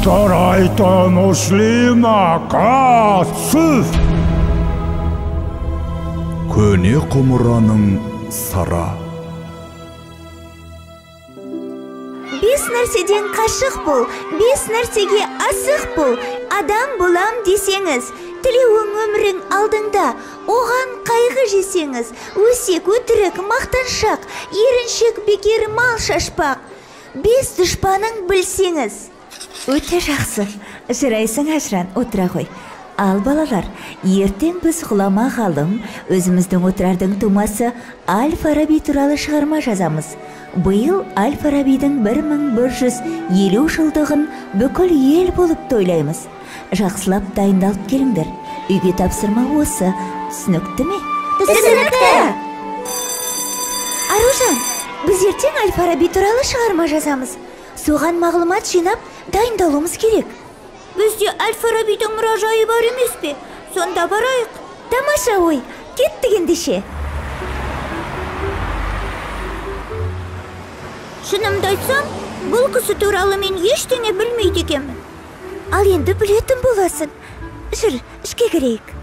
Тарайта муслима касыф. Көне құмыраның сара. Бес нәрседен қашық бол, бес нәрсеге асық бол. Адам болам десеңіз, тілеуің өмірің алдыңда, оған қайғы жесеңіз, өсек, өтірік, мақтаншақ, еріншек, бекер мал шашпақ. Бес дұшпаның білсеңіз. Өте жақсы. Жарайсың, Ажран, отыра ғой. Ал балалар, ертең біз ғұлама ғалым, өзіміздің Отырардың тумасы Әл-Фараби туралы шығарма жазамыз. Биыл Әл-Фарабидің 1150 жылдығын бүкіл ел болып тойлаймыз. Жақсылап дайындалып келіңдер. Үйге тапсырма осы. Түсінікті ме? Түсінікті! Аружан, біз ертең Әл-Фараби туралы шығарма жазамыз. Соған мағлұмат жинап, дайындалуымыз керек. Бізде Әл-Фарабидің мұражайы бар емес пе? Сонда барайық. Тамаша ой, кеттік ендеше. Шынымды айтсам, бұл кісі туралы мен ештеңе білмейді екенмін. Ал енді білетін боласың. Жүр, ішке кірейік.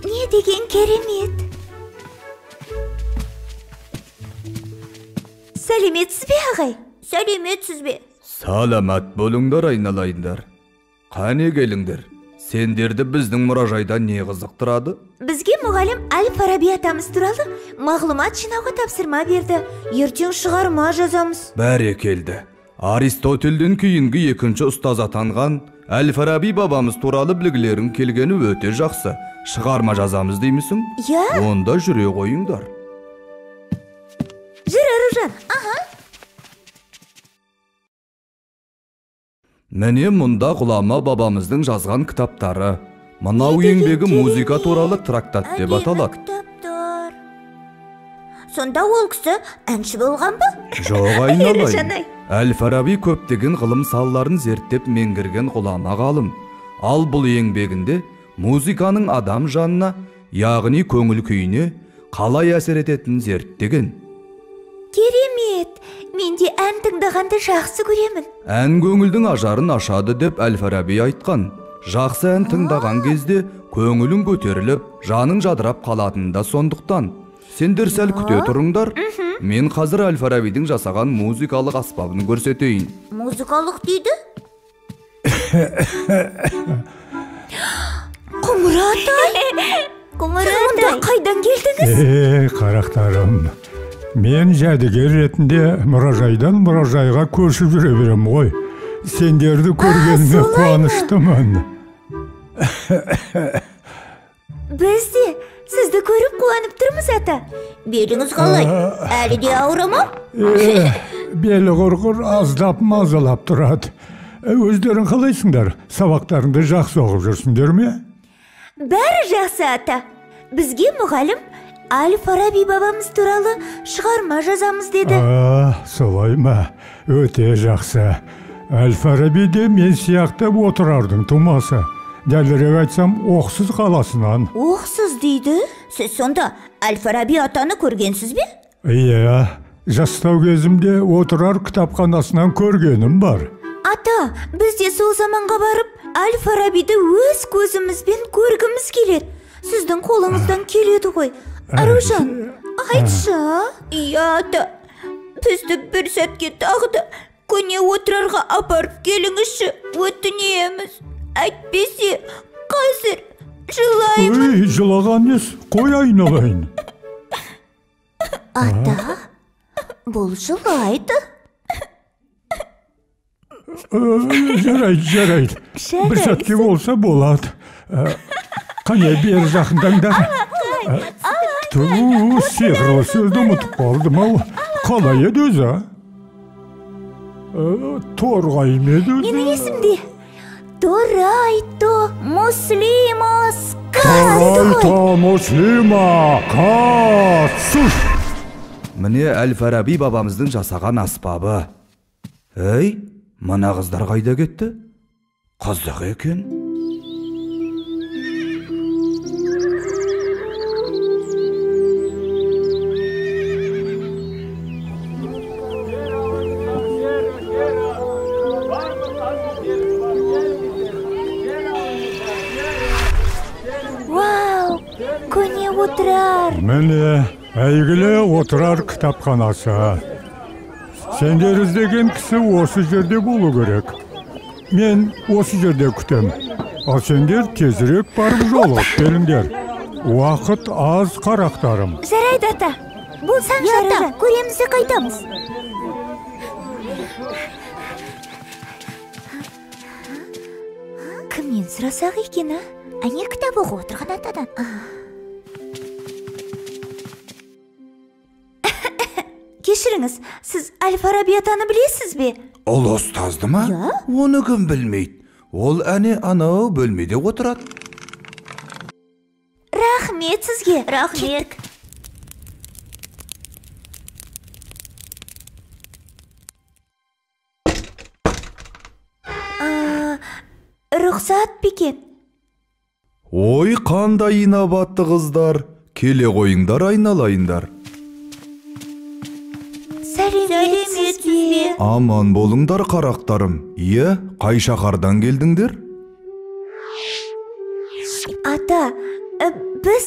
Не деген керемет! Сәлеметсіз бе, ағай? Сәлеметсіз бе? Саламат болыңдар, айналайындар. Қане келіңдер. Сендерді біздің мұражайда не қызықтырады? Бізге мұғалім Әл-Фараби атамыз туралы мағлұмат жинауға тапсырма берді. Ертең шығарма жазамыз. Бәрекелді. Аристотельден кейінгі екінші ұстаз атанған Әл-Фараби бабамыз туралы білгілерің келгені өте жақсы. Шығарма жазамыз деймісің? Иә. Онда жүре қойыңдар. Жүр, Аружан. Аха. Міне мұнда ғұлама бабамыздың жазған кітаптары. Мынау еңбегі музыка туралы трактат деп аталады. Кітаптар. Сонда ол кісі әнші болған ба? Жоқ, айналайын. Әл-Фараби көптеген ғылым салаларын зерттеп меңгерген ғұлама ғалым. Ал бұл еңбегінде музыканың адам жанына, яғни көңіл күйіне қалай әсер ететінін зерттеген. Керемет! Мен де ән тыңдағанды жақсы көремін. Ән көңілдің ажарын ашады деп Әл-Фараби айтқан. Жақсы ән тыңдаған кезде көңілің көтеріліп, жаның жадырап қалатыны да сондықтан. Сендер сәл күте тұрыңдар. Мен қазір Әл-Фарабидің жасаған музыкалық аспабын көрсетейін. Музыкалық дейді? Құмыра атай! Құмыра атай! Қайдан келдіңіз? Қарақтарым, мен жәдігер ретінде мұражайдан мұражайға көшіп жүре берем ғой. Сендерді көргеніме қуаныштымын. Біз де сізді көріп қуанып тұрмыз, ата. Беліңіз қалай? Әлі де ауыра ма? Белі құрғыр аздап мазалап тұрады. Өздерің қалайсыңдар? Сабақтарыңды жақсы оқып жүрсіңдер ме? Бәрі жақсы, ата. Бізге мұғалім Әл-Фараби бабамыз туралы шығарма жазамыз деді. Солай ма? Өте жақсы. Әл-Фараби де мен сияқты Отырардың тумасы. Дәлірек айтсам, Оқсыз қаласынан. Оқсыз дейді? Сіз сонда Әл-Фараби атаны көргенсіз бе? Иә, жастау кезімде Отырар кітапханасынан көргенім бар. Ата, біз де сол заманға барып, Әл-Фарабиді өз көзімізбен көргіміз келеді. Сіздің қолыңыздан келеді ғой. Аружан, айтшы. Иә, ата, бізді бір сәтке тағы да көне Отырарға апарып келіңізші, өтінеміз. Әйтпесе, қазір жылаймын. Ей, жылаған нес, қой айналайын. Ата, бұл жылайды. Жарайды, жарайды. Бір сәтке болса болады. Қане, бері жақындаңдар. Ту, сиқырлы сөзді ұмытып қалдым ау. Қалай еді өзі? Торғай ма еді өзі? Менің есімде. Торайто Муслимос Кас. Тарайта Муслима Кас. Міне Әл-Фараби бабамыздың жасаған аспабы. Ей, мына қыздар қайда кетті? Қызық екен. Вау, көне Отырар. Міне, әйгілі Отырар кітапханасы. Сендер іздеген кісі осы жерде болу керек. Мен осы жерде күтем. Ал сендер тезірек барып жолығып келіңдер. Уақыт аз, қарақтарым. Жарайды, ата. Болсаң жарайды. Көреміз де қайтамыз. Кімнен сұрасақ екен, а? Әне кітап оқып отырған атадан. Кешіріңіз, сіз Әл-Фараби атаны білесіз бе? Ұлы ұстазды ма? Иә. Оны кім білмейді? Ол әне анау бөлмеде отырады. Рахмет сізге. Рахмет. Рұқсат бекен? Ой, қандай инабатты қыздар. Келе қойыңдар, айналайындар. Сәлеметсіз бе? Аман болыңдар, қарақтарым. Ие, қай шаһардан келдіңдер? Ата, біз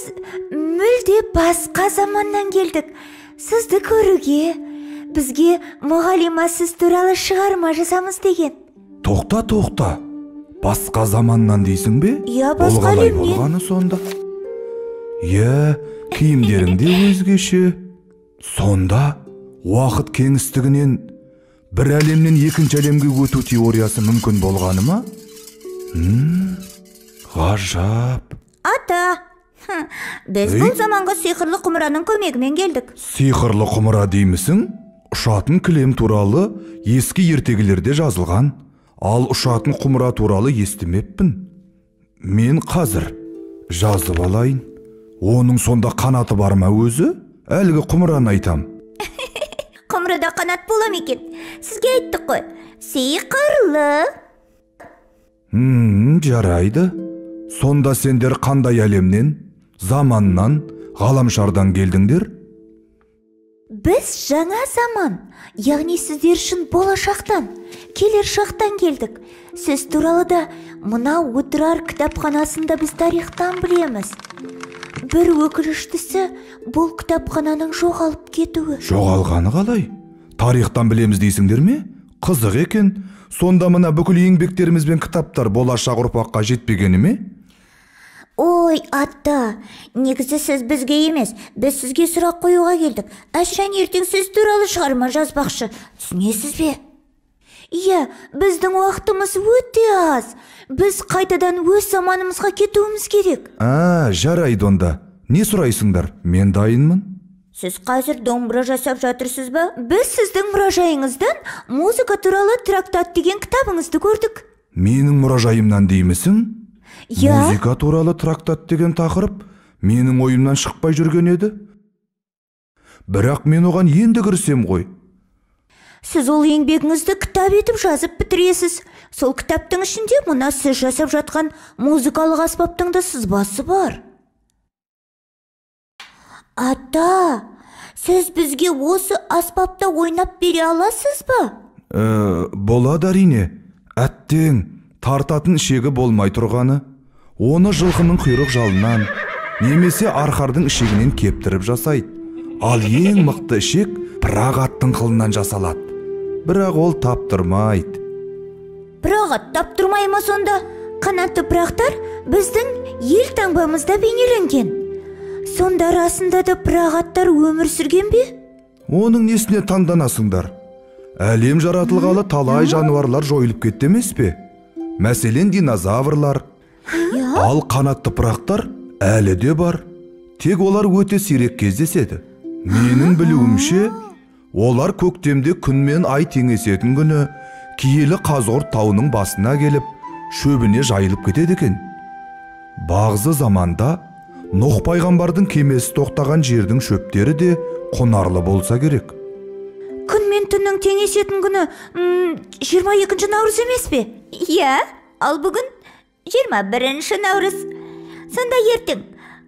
мүлде басқа заманнан келдік. Сізді көруге. Бізге мұғалима сіз туралы шығарма жасамыз деген. Тоқта, тоқта. Басқа заманнан дейсің бе? Иә, басқа Ол қалай әлемнен. болғаны сонда? Иә, киімдерің де өзгеше. Сонда уақыт кеңістігінен бір әлемнен екінші әлемге өту теориясы мүмкін болғаны ма? Ғажап. Ата, біз Ей. бұл заманға сиқырлы құмыраның көмегімен келдік. Сиқырлы құмыра деймісің? Ұшатын кілем туралы ескі ертегілерде жазылған. Ал ұшатын құмыра туралы естімеппін. Мен қазір жазып алайын. Оның сонда қанаты бар ма өзі? Әлгі құмыраны айтам. Құмырада қанат бола ма екен? Сізге айттық қой. Сиқырлы. Жарайды. Сонда сендер қандай әлемнен, заманнан, ғаламшардан келдіңдер? Біз жаңа заман, яғни сіздер үшін болашақтан, келер шақтан келдік. Сіз туралы да мына Отырар кітапханасында біз тарихтан білеміз. Бір өкініштісі бұл кітапхананың жоғалып кетуі. Жоғалғаны қалай? Тарихтан білеміз дейсіңдер ме? Қызық екен. Сонда мына бүкіл еңбектеріміз бен кітаптар болашақ ұрпаққа жетпегені ме? Ой, ата, негізі сіз бізге емес, біз сізге сұрақ қоюға келдік. Әшірән ертең сіз туралы шығарма жазбақшы. Түсінесіз бе? Иә, біздің уақытымыз өте аз. Біз қайтадан өз заманымызға кетуіміз керек. А, жарайды онда. Не сұрайсыңдар? Мен дайынмын. Сіз қазір домбыра жасап жатырсыз ба? Біз сіздің мұражайыңыздан музыка туралы трактат деген кітабыңызды көрдік. Менің мұражайымнан деймісің? Иә. Музыка туралы трактат деген тақырып менің ойымнан шықпай жүрген еді. Бірақ мен оған енді кірісем ғой. Сіз ол еңбегіңізді кітап етіп жазып бітіресіз. Сол кітаптың ішінде мына сіз жасап жатқан музыкалық аспаптың да сызбасы бар. Ата, сіз бізге осы аспапта ойнап бере аласыз ба? Болады әрине. Әттең, тартатын ішегі болмай тұрғаны. Оны жылқының құйрық жалынан, немесе арқардың ішегінен кептіріп жасайды. Ал ең мықты ішек пырақ аттың қылынан жасалады. Бірақ ол таптырмайды. Пырақ ат таптырмай ма сонда? Қанатты пырақтар біздің ел таңбамызда бейнеленген. Сонда расында да пырақ аттар өмір сүрген бе? Оның несіне таңданасыңдар? Әлем жаратылғалы талай жануарлар жойылып кетті емес пе? Мәселен, динозаврлар. Ал қанатты пырақтар әлі де бар. Тек олар өте сирек кездеседі. Менің білуімше, олар көктемде күн мен ай теңесетін күні киелі Қазығұрт тауының басына келіп, шөбіне жайылып кетеді екен. Бағзы заманда Нұх пайғамбардың кемесі тоқтаған жердің шөптері де құнарлы болса керек. Күн мен түннің теңесетін күні 22 наурыз емес пе? Иә, ал бүгін 21 наурыз. Сонда ертең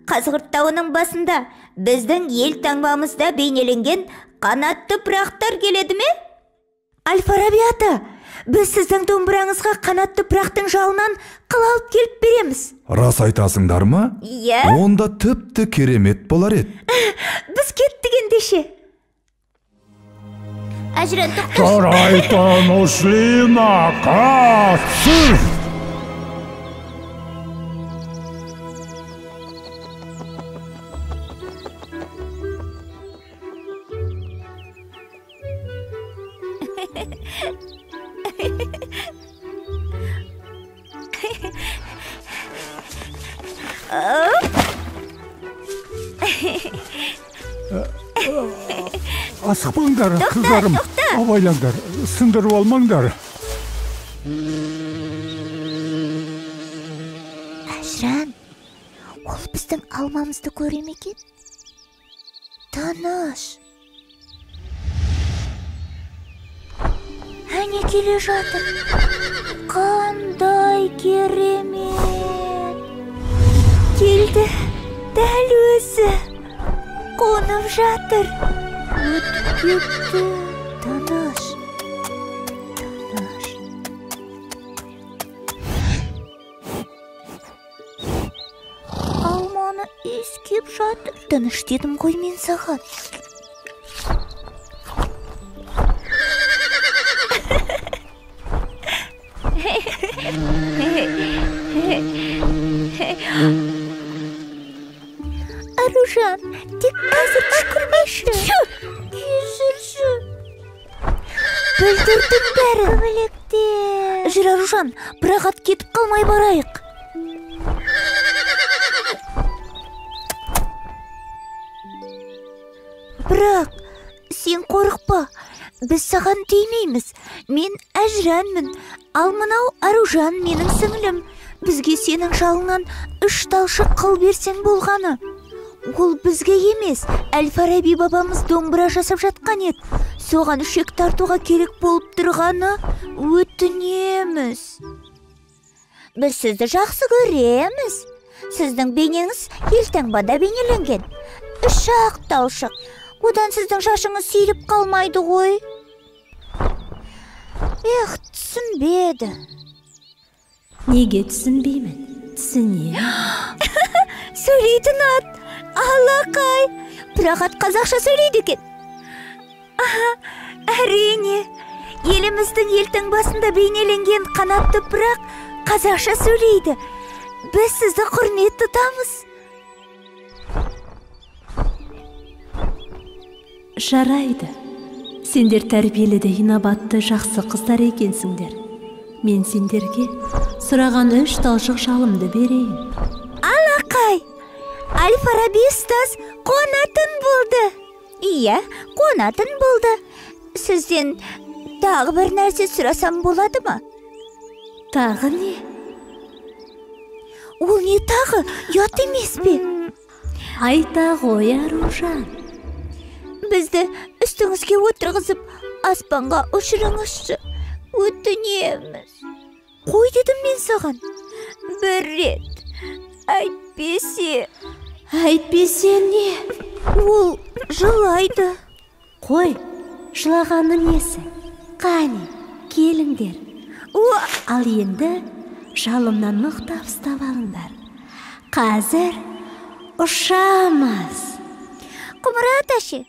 Қазығұрт тауының басында біздің ел таңбамызда бейнеленген қанатты пырақтар келеді ме? Әл-Фараби ата, біз сіздің домбыраңызға қанатты пырақтың жалынан қыл алып келіп береміз. Рас айтасыңдар ма? Иә. Онда тіпті керемет болар еді. Біз кеттік ендеше. Әжірен, тоқташы. Жарайтын, ушли на кассу. Асықпаңдар, қыздарым, абайлаңдар, сындырып алмаңдар. Әжіран, ол біздің алмамызды көре ме екен? Тыныш. Әне келе жатыр. Қандай керемет. Келді, дәл өзі. Қонып жатыр. Өтіп кетті. Тыныш. Тыныш. Алманы иіскеп жатыр. Тыныш дедім ғой мен саған. Аружан, тек қазір түшкірмеші. Кешірші. Бүлдірдің бәрі. Көбелектер. Жүр, Аружан, бірақ ат кетіп қалмай барайық. Бірақ сен қорықпа, біз саған тимейміз. Мен Әжіранмын, ал мынау Аружан менің сіңлім. Бізге сенің жалыңнан 3 талшық қыл берсең болғаны. Ол бізге емес, Әл-Фараби бабамыз домбыра жасап жатқан еді. Соған ішек тартуға керек болып тұрғаны өтінеміз. Біз сізді жақсы көреміз. Сіздің бейнеңіз елтаңбада бейнеленген. 3-ақ талшық. Одан сіздің шашыңыз сиріп қалмайды ғой. Эх, түсінбеді. Неге түсінбеймін? Түсінемін. Сөйлейтін ат. Алақай, бірақ ат қазақша сөйлейді екен. Әрине, еліміздің елтаңбасында бейнеленген қанатты пырақ қазақша сөйлейді. Біз сізді құрмет тұтамыз. Жарайды. Сендер тәрбиелі де инабатты жақсы қыздар екенсіңдер. Мен сендерге сұраған 3 талшық жалымды берейін. Алақай! Әл-Фараби ұстаз қонатын болды. Иә, қонатын болды. Сізден тағы бір нәрсе сұрасам болады ма? Тағы не? Ол не тағы? Ұят емес пе? Айта ғой, Аружан. Бізді үстіңізге отырғызып, аспанға ұшырыңызшы. Өтінеміз. Қой дедім мен саған. Бір рет. Әйтпесе. Әйтпесе не? Ол жылайды. Қой, жылағаны несі? Қане, келіңдер. Ал енді жалымнан мықтап ұстап алыңдар. Қазір ұшамыз. Құмыра аташы.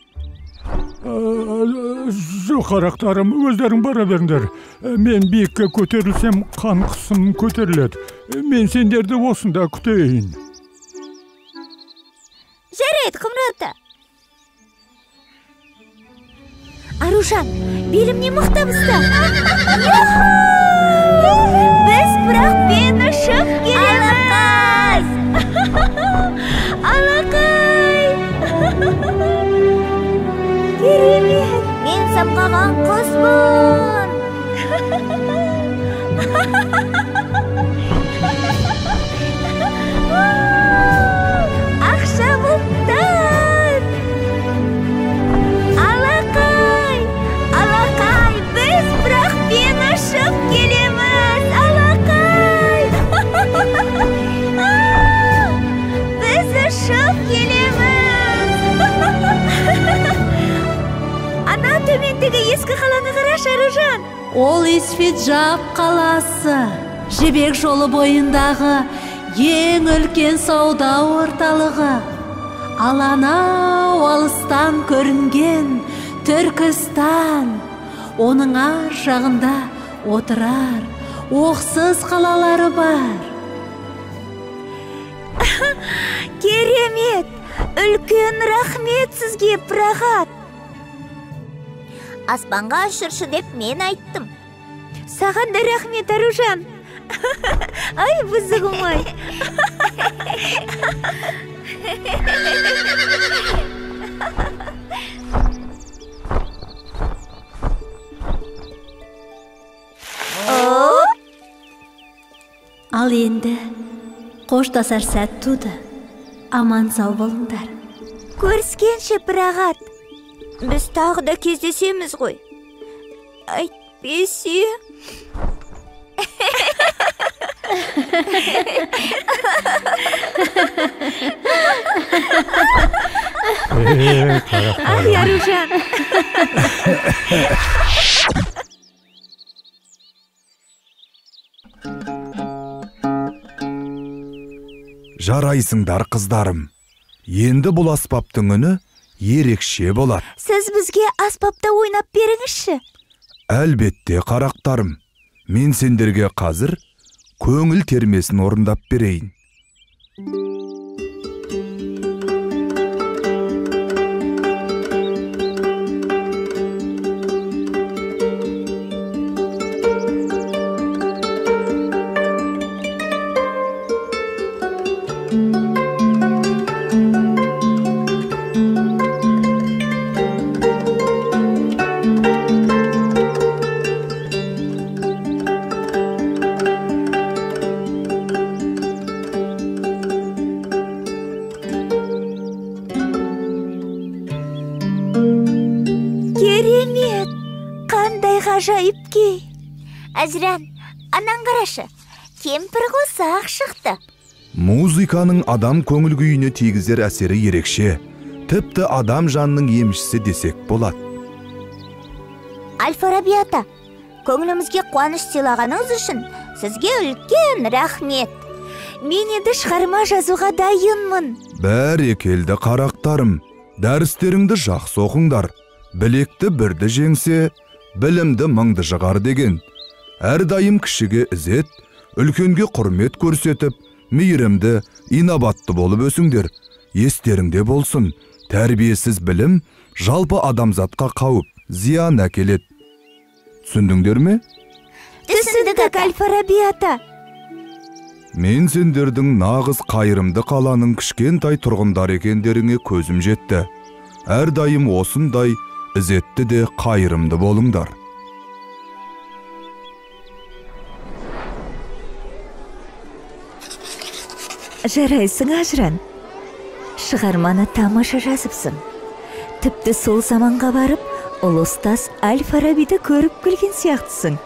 Жоқ, қарақтарым, өздерің бара беріңдер. Мен биікке көтерілсем, қан қысымым көтеріледі. Мен сендерді осында күтейін. Жарайды, Құмыра ата. Аружан, белімнен мықтап ұста. Біз пырақпен ұшып келеміз. Алақай! Керемет! Мен самғаған құспын. Ол Исфиджаб қаласы, Жібек жолы бойындағы ең үлкен сауда орталығы. Ал анау алыстан көрінген Түркістан, оның ар жағында Отырар, Оқсыз қалалары бар. Керемет! Үлкен рахмет сізге, Пырағат. Аспанға ұшыршы деп мен айттым. Саған да рахмет, Аружан. Ай, бұзығым ай. Ал енді қоштасар сәт туды. Аман сау болыңдар. Көріскенше, Пырағат. Біз тағы да кездесеміз ғой. Әйтпесе... Ай, Аружан. Жарайсыңдар, қыздарым. Енді бұл аспаптың үні ерекше болады. Сіз бізге аспапта ойнап беріңізші. Әлбетте, қарақтарым. Мен сендерге қазір көңіл термесін орындап берейін. Керемет! Қандай ғажайып күй! Әзіран, анан қарашы, кемпір қосақ шықты. Музыканың адам көңіл күйіне тигізер әсері ерекше. Тіпті адам жанының емшісі десек болады. Әл-Фараби ата, көңілімізге қуаныш сыйлағаныңыз үшін сізге үлкен рахмет. Мен енді шығарма жазуға дайынмын. Бәрекелді, қарақтарым. Дәрістеріңді жақсы оқыңдар. Білекті бірді жеңсе, білімді мыңды жығар деген. Әрдайым кішіге ізет, үлкенге құрмет көрсетіп, мейірімді, инабатты болып өсіңдер. Естеріңде болсын, тәрбиесіз білім жалпы адамзатқа қауіп, зиян әкеледі. Түсіндіңдер ме? Түсіндік, Әл-Фараби ата. Мен сендердің нағыз қайырымды қаланың кішкентай тұрғындары екендеріңе көзім жетті. Әрдайым осындай ізетті де қайырымды болыңдар. Жарайсың, Ажыран. Шығарманы тамаша жазыпсың. Тіпті сол заманға барып, ұлы ұстаз Әл-Фарабиді көріп келген сияқтысың.